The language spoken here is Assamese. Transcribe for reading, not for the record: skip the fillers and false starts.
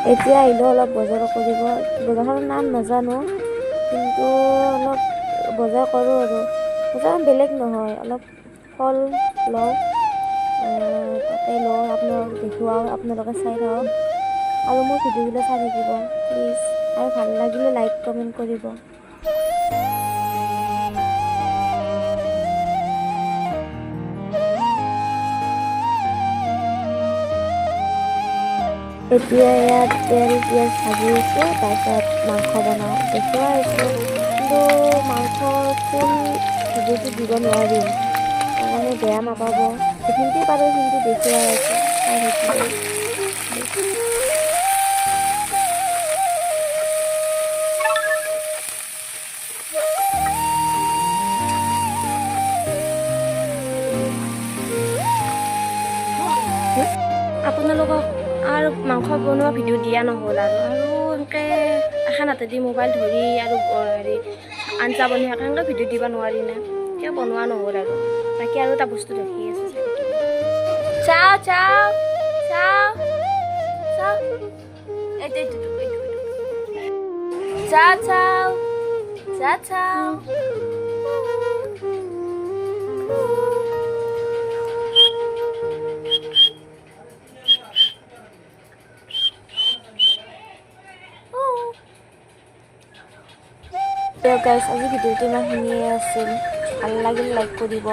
এতিয়া আহিলোঁ অলপ বজাৰ কৰিব। বজাৰখনৰ নাম নাজানো, কিন্তু অলপ বজাৰ কৰোঁ আৰু। বজাৰ বেলেগ নহয়, অলপ ফল লওঁ, তাতে লওঁ, আপোনালোকক দেখুৱাওঁ, আপোনালোকে চাই থাকক আৰু মোৰ ভিডিঅ'বিলাক চাই থাকিব প্লিজ। আৰু ভাল লাগিলে লাইক কমেণ্ট কৰিব। এতিয়া ইয়াত তেল পিঁয়াজ ভাজি আছোঁ, তাৰপিছত মাংস বনাওঁ দেখুৱাই আছোঁ। কিন্তু মাংস ফুল ভিডিঅ'টো দিব নোৱাৰিম, সেইকাৰণে বেয়া নাপাব। যিখিনিতে পাৰোঁ সেইখিনিতে দেখুৱাই আছোঁ, চাই থাকিব। আপোনালোকক আৰু মাংস বনোৱা ভিডিঅ' দিয়া নহ'ল আৰু এনেকৈ এখন হাতেদি মোবাইল ধৰি আৰু হেৰি আঞ্জা বনাই সেনেকৈ ভিডিঅ' দিব নোৱাৰি না, কিয় বনোৱা নহ'ল আৰু। বাকী আৰু এটা বস্তু দেখি আছোঁ। চাওঁ চাওঁ চাওঁ চাওঁ, এইটো এইটো এইটো চাওঁ চাওঁ চাওঁ চাওঁ। গাইছ, আজি ভিডিঅ'টো ইমানখিনিয়ে আছিল। ভাল লাগিলে লাইক কৰিব।